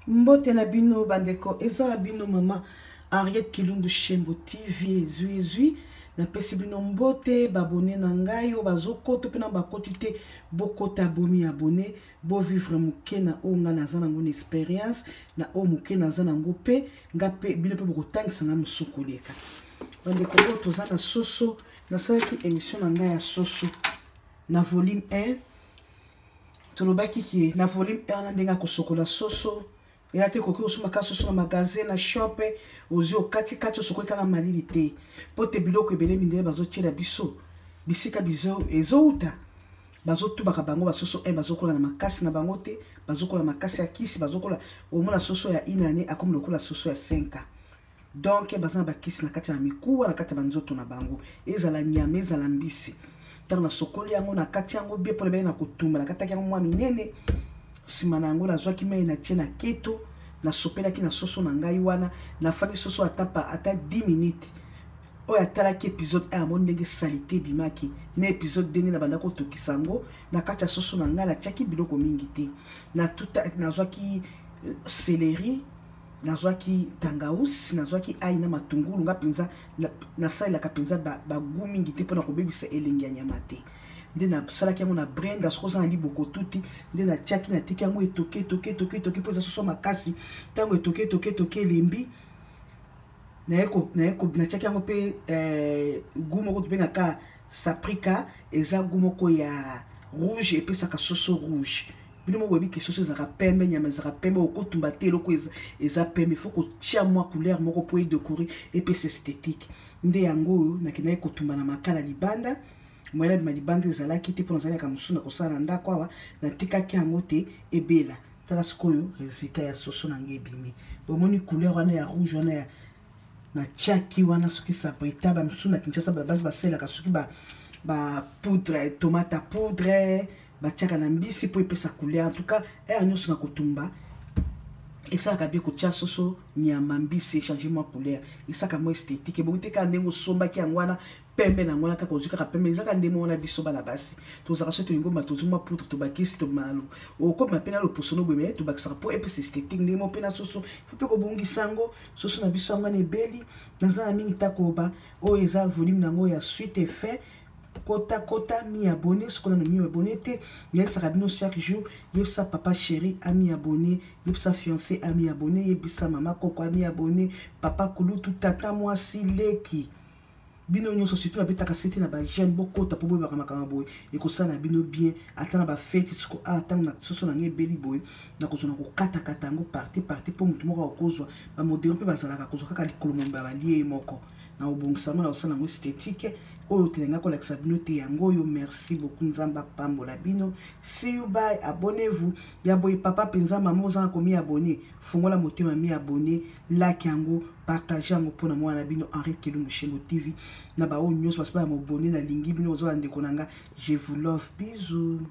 Mbote na bino bandeko, eza ya bino mama Henriette Kilundu Shembo TV. Ezwi ezwi, napesi bino mbote babone na ngai oyo bazokota mpe na bakoti te, bokota, bomi abone, bovivre moke na oyo ngai naza nango na experience na oyo moke naza nango, mpe nga mpe bino mpe bokotangisa ngai mosusu koleka. Bandeko oyo toza na soso, nasalaki émission na ngai ya soso na volume 1. Tolobaki ke na volume 1 na ndenge ya kosokola soso eya te, koki kosomba soso na magasin, na shop, ozwi, okatikati, osokoki kaka malili te, mpo te biloko ebele mindele bazotiela biso bisika bizo ezouta, bazotubaka bango basoso 1 bazokola na makasi na bango te, bazokola makasi ya kisi. Bazokola, omona soso ya inane akomi lokola soso ya 5 ans. Donc baza na bakisi na kati ya mikuwa, na kati ya banzoto na bango, ezala nyama, ezala mbisi. Ntango nasokoli yango, na kati yango bie mpona benge na kotumba, nakataki yango mwa minene. Nsima na yango nazwaki mai, natie na keto, nasopelaki na soso na ngai wana, nafandi soso ata pa ata 10 minutes. Oyo atalaki épisode 1 amoni ndenge saleté ebimaki na épisode 2, nde na banda kotokisa yango. Na kati ya soso na ngai natiaki biloko mingi te. Nazwaki céleri, nazwaki tangausi, nazwaki ai na matungulu. Nga mpenza nasalelaka mpenza bagoût mingi te mpona kobebisa elengi ya nyama te. Nde nasalaki yango na brenda. Soki oza na liboko tuti, nde natiaki, natiki yango etoke, etoke, etoke, etoke, mpo eza soso makasi. Ntango etoke, etoke, etoke, elembi, natiaki yango mpe goût moko tobengaka paprika. Eza goût moko ya rouge, epesaka soso rouge. Bino moko boyebi ke soso ezalaka pembe, nyama ezalaka pembe, okotumba te eloko eza pembe. Faut kotia mwa couleur moko mpo edécorer, epesa esthétique. Nde yango oyo nakendaki kotumba na makala libanda. Moyela bima libanda ezalaki te mpo nazalaka mosusu na kosala na ndako awa. Natikaki yango te ebela. Tala sikoyo résultat ya soso na ngai ebimi. Bomoni couleur wana ya rouge wana ya natiaki wana, soki paprika. Bamisusu na Kinshasa basi basalelaka soki bapoudre, tomate poudre, batiaka na mbisi mpo epesa couleur. En tout cas, heure nyonso na kotumba esalaka bien kotia soso, nyama, mbisi, échange mwa couleur, esalaka mwa esthétique. Ebongi te kaka ndenge osombaki yango wana pembe na yango wana, kaka ozwi kaka pembe. Ezaka ndenge wana biso bana basi tozalaka, soki tolingi koma, tozwi mwa poudre, tobakisi, okoma mpe na loposo no boye, me tobakisaka mpo epesa esthétique. Ndenge mo mpe na soso, faut mpe kobongisa yango. Soso na biso yango wana ebeli. Naza na mingi takoba oyo eza volume nango ya suite effet. Kota, kota, mi abonner soki nano mi abonner te. Nayebisaka bino chaque jour: yebisa papa chéri ami abonner, yebisa fiancé ami abonner, yebisa mama koko ami abonner, papa kulutu, tata mwasi, leki, bino nyonso. Surtout nabetaka sete na bajeune, bokota mpo boyebaka makambo boye, ekosala bino bien. Ata na bafêtes siko a ntango na soso na ngai ebeli boye, nakozwa na kokatakata yango partie partie, mpo motu moko akozwa. Bamodero mpe bazalaka kozwa kaka likolo mombe ya balie ye moko. Na kobongisa yango, na kosala yango esthétique. Oyo telenga kolakisa bino te yango oyo. Merci beaucoup, Nzambe apambola bino. See you, bye, abonnez-vous. Ya boye papa mpenza, mama ozanga komi abonner, fungola motema, mi abonner, like yango, partage yango mpona mwana na bino Henri Kelumbu Shembo TV. Na baoyo nyonso basi baya mobone, nalingi bino, boza bandeko na nga. Je vous love, bisous.